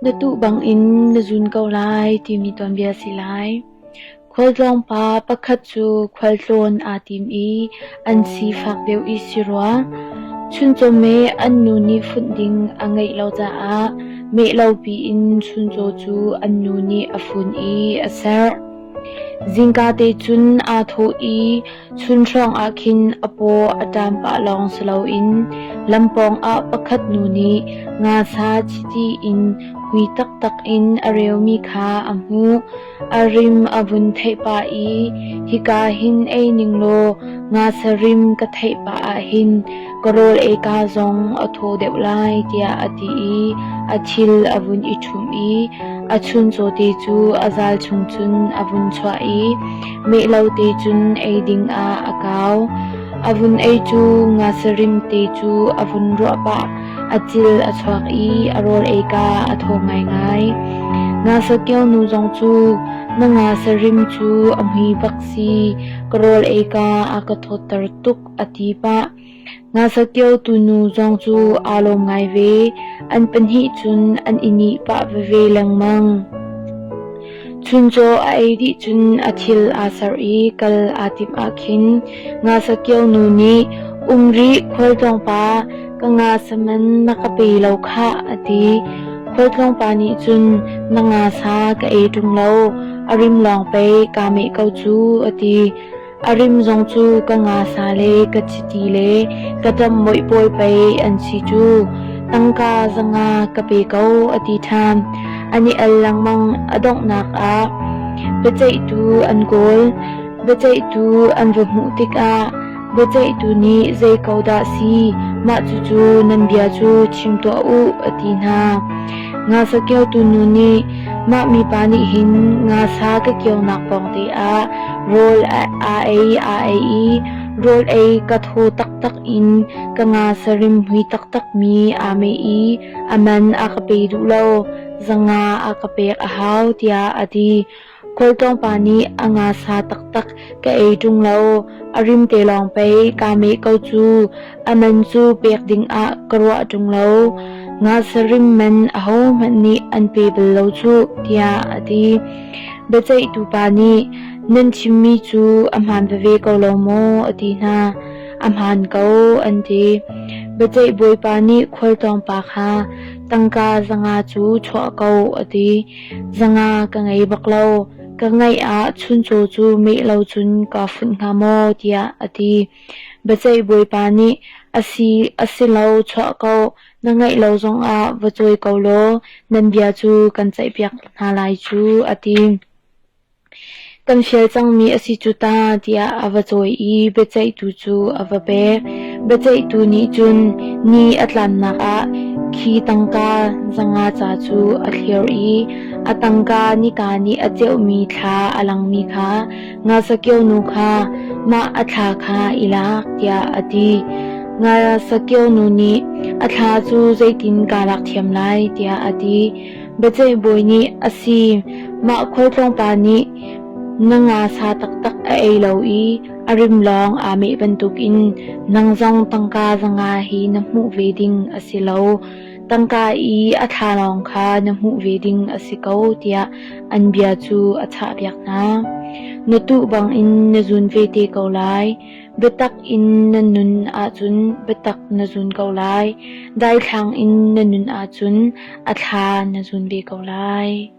Na tuh bangin na zun ko lai timi tuanbia si lai. Khualtlawng pa pakhat cu khualtlawn aa tim i an sifak deuh i si rua. Chuncaw meh an nu nih funh ding a ngeih lo caah meh lo piin chuncaw cu an nu nih a fun i a serh. Zingka te cun aa thawh i chun hrawng ah khin a paw a ṭam pah lawng si loin lam pawngah pakhat nu nih ngasa chiti in hui taktak in a reumi kha a hmuh. A rim a vun theih pah i hika hin ei ning law ngasa rim ka theih pah ahhin ka rawl eika zong a thaw deuh lai tiah a ti i a thil a vun i ṭhumh i a chuncaw te cu a zal chung cun a vun chuah i meh lo te cun ei ding ah a kau. A vun ei cu ngasarim te cu a vun ruah pah. A cil a chuak i a rawl eika a thaw ngaingai. Ngasakio nu zong cu na ngasarim cu a hmui bak si, ka rawl eika a ka thawtter tuk a ti pah. Ngasakio tunu zong cu aa lawm ngai ve. An pahnih cun an i nih pah veve lengmang. Chuncaw a ei dih cun a thil aa serh i kal aa timh ah khin ngasakio nu nih um rih khualtlawng pa ka ngasa man na ka pe lo khah a ti. Khualtlawng pa nih cun na ngasa ka ei ṭung lo, a rim lawng pei kaa meh ko cu a ti. A rim zong cu ka ngasa le ka chiti le ka ṭamhmoih pawl pei an si cu. Tangka zanga ka pe ko a ti ṭhan. An i al lengmang a donghnak ah biaceihtu an kawl. Biaceihtu an va hmuh tikah biaceihtu nih zei ko dah si, mah cucu nan bia cu chim tuah u a ti hna. Ngasa kiotu nu nih mah mipa nih hin ngasa ka kionak pawngte ah rawl aa ei aa ei i rawl ei ka thaw taktak in ka ngasa rim hmui taktakmi aa meh i a man a ka pe duh lo, zanga a ka pek a hau tiah a ti. Khualtlawng pa nih a ngasa taktak ka ei ṭung lo, a rim te lawng pei kaa meh ko cu, a man cu pek dingah ka ruah ṭung lo. Ngasa rim man ahohmanh nih an pe bal lo cuh, tiah a ti. Biaceihtu pa nih, nan chimmi cu a hmaan veve ko lo maw? a ti hna. A hmaan ko, an ti. Biaceih bawipa nih khualtlawng pa kha tangka zanga cu chuah ko, a ti. Zanga ka ngei bak lo. Ka ngeih ah chuncaw cu meh lo cun kaa funh hnga maw tiah a ti. Biaceih bawipa nih a si a si lo chuah ko, na ngeih lo zongah va cawi ko law nan bia cu kan ceihpiak hna lai cu a ti. Kan fial cangmi a si cu ta tiah a va cawi i biaceihtu cu a va pek. Biaceihtu nih cun ni a tlannak ah khi tangka zanga ca cu a thlir i a tangka nika nih a ceuhmi thla a langmi kha Ngasakio nu kha mah a thla kha i lak tiah a ti. Ngasakio nu nih a thla cu zeitin kaa lak thiam lai tiah a ti. Biaceih bawi nih a si, mah khualtlawng pa nih na ngasa taktak a ei lo i a rim lawng aa meh bantukin nang zong tangka zanga hi na hmuh ve ding a si lo. Tangka i a thla lawng kha na hmuh ve ding a si ko tiah an bia cu a chahpiak hna. Na tuh bangin na zun ve te ko lai. Biatak in na nun ahcun biatak na zun ko lai. Daithlang in na nun ahcun a thla na zun ve ko lai.